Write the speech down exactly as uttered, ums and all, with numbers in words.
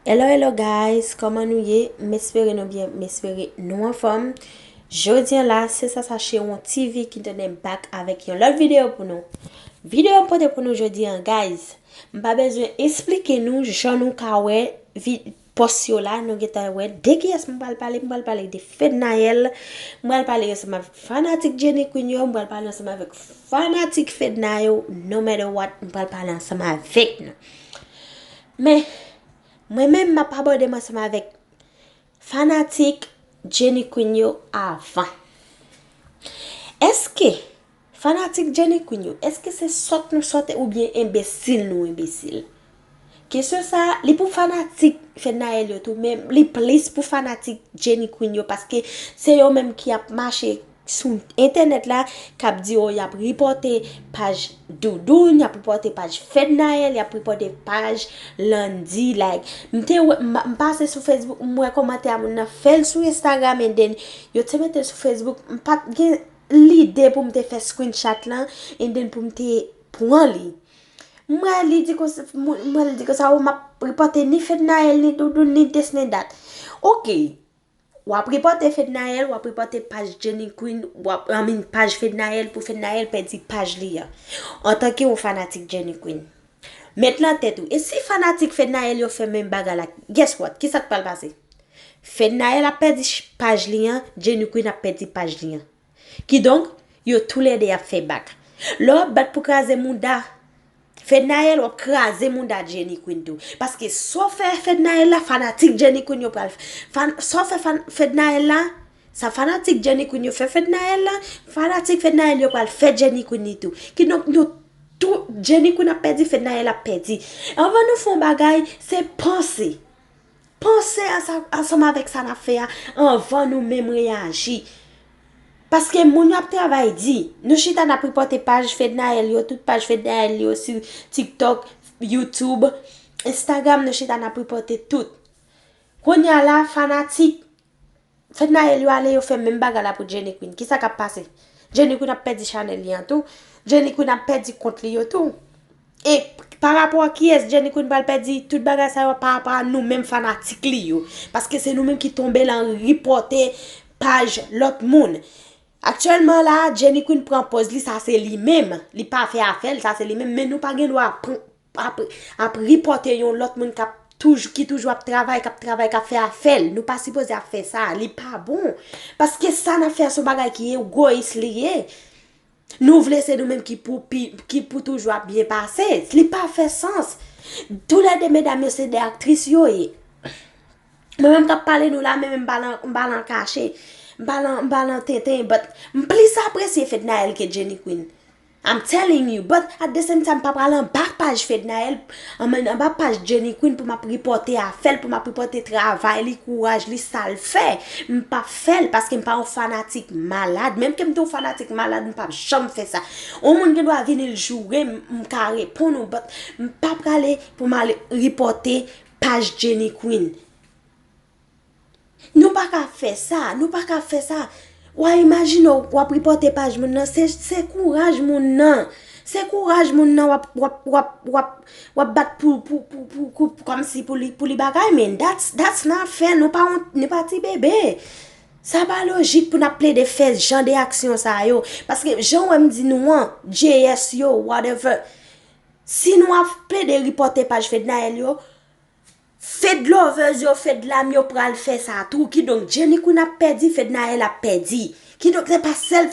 Hello, hello guys, kòman nou ye? M espere nou byen, m espere nou anfòm. Jodi an la, se Sasa Chewon T V ki tounen back avèk yon lòt videyo pou nou. Videyo m pote pou nou jodi an, guys, m pa bezwen esplike nou jan nou ka wè vi-, pòs yo la, nou gentan wè de kiyès m pral pale, m pral pale de Fednaelle, m pral pale ansanm avèk fanatik Jenny Queen yo, m pral pale ansanm avèk fanatik Fedna yo, no matter what, m pral pale ansanm avèk nou. Men, mwen menm m ap abòde m ansanm avèk fanatik Jenny Queen yo avan. Èske fanatik Jenny Queen yo, èske se sòt nou sòte oubyen enbesil nou enbesil? Kesyon sa, li pou fanatik Fednaelle yo tou, men li plis pou fanatik Jenny Queen yo, paske se yo menm ki ap mache sou entènèt la, k ap di, oh, y ap ripòte paj Doudoune, y ap ripòte paj Fednaelle, y ap ripòte paj Landy. Like, m te wè, m, m pase sou Facebook, m wè kòmantè a moun nan fè l sou Instagram, and then yo te mete l sou Facebook, m pa t gen lide pou m te fè screenshot lan, and then pou m te pran li. M wè li di konsa, m wè li di konsa, oh, m ap ripòte ni Fednaelle, ni Doudoune, ni this, ni that. Ok. W ap ripòte Fednaelle, w ap ripòte paj Jenny Queen, w ap, I mean, paj Fednaelle pou Fednaelle pèdi paj li an. Antanke yon fanatik Jenny Queen. Met nan tèt ou, e si fanatik Fednaelle yo fè menm bagay la, guess what? Kisa k pral pase? Fednaelle ap pèdi ch-, paj li an, Jenny Queen ap pèdi paj li an. Kidonk, yo toulède ap fè back. Lè w ap bat pou kraze mouda Fednaelle, w ap kraze mouda Jenny Queen tou. Paske sa w fè Fednaelle la, fanatik Jenny Queen yo pral fan, sa w fè fan, Fednaelle la, sa fanatik Jenny Queen yo fè Fednaelle la, fanatik Fednaelle yo pral fè Jenny Queen li tou. Kidonk, nou tou, Jenny Queen ap pèdi, Fednaelle ap pèdi. Anvan nou fè yon bagay, se panse. Panse ansa-, ansanm avèk sa n ap fè a anvan nou menm reyaji. Paske moun yo ap travay di, nou chita n ap ripòte paj Fednaelle yo, tout paj Fednaelle yo sou TikTok, YouTube, Instagram, nou chita n ap ripòte tout. Kounye a la, fanatik Fednaelle yo ale, yo fè menm bagay la pou Jenny Queen. Kisa k ap pase? Jenny Queen ap pèdi chanèl li an tou. Jenny Queen ap pèdi kont li yo tou. E pa rapò a kiyès Jenny Queen pral pèdi tout bagay sa yo pa rapò a nou menm fanatik li yo. Paske se nou menm ki tonbe lan ripòte paj lòt moun. Aktyèlman la, Jenny Queen pran pòz li, sa se li menm. Li pa fè afè l, sa se li menm. Men nou pa gen dwa pran, ap, ap ripòte yon lòt moun k ap toujou, ki toujou ap travay, k ap travay, k ap fè afè l. Nou pa sipoze ap fè sa. Li pa bon. Paske sa n ap fè a se yon bagay ki egoyis li ye. Nou vle se nou menm ki pou pi, ki pou toujou ap byen pase. Li pa fè sans. Toulède medam yo se de aktris yo ye. Mwen menm k ap pale nou la, men m pa lan, m pa lan kache. M pa lan, m pa lan tenten, but m plis apresye Fednaelle ke Jenny Queen. I'm telling you, but at the same time, m pa pral anba paj Fednaelle, anba, anba paj Jenny Queen pou m ap ripòte afè l, pou m ap ripòte travay li, kouraj li, sa l fè. M p ap fè l paske m pa yon fanatik malad. Menm ke m te yon fanatik malad, m p ap janm fè sa. Yon moun gen dwa vin l joure m, m ka reponn ou, but m pa prale pou m al ripòte paj Jenny Queen. Nou pa ka fè sa, nou pa ka fè sa. W a imajine w, w ap ripòte paj moun nan, se, se kouraj moun nan. Se kouraj moun nan w ap, w ap, w ap, w ap, w ap bat pou, pou, pou, pou, pou, pou, kòmsi pou li, pou li bagay, men that's, that's not fair. Nou pa yon, nou pa ti bebe. Sa pa lojik pou n ap plede fè jan de aksyon sa yo. Paske jan w wè m di nou an, J S yo, whatever. Si nou ap plede ripòte paj Fednaelle yo, Fed lovers yo, Fed lam yo pral fè sa tou. Kidonk, Jenny Queen ap pèdi, Fednaelle ap pèdi. Kidonk, se pa sèl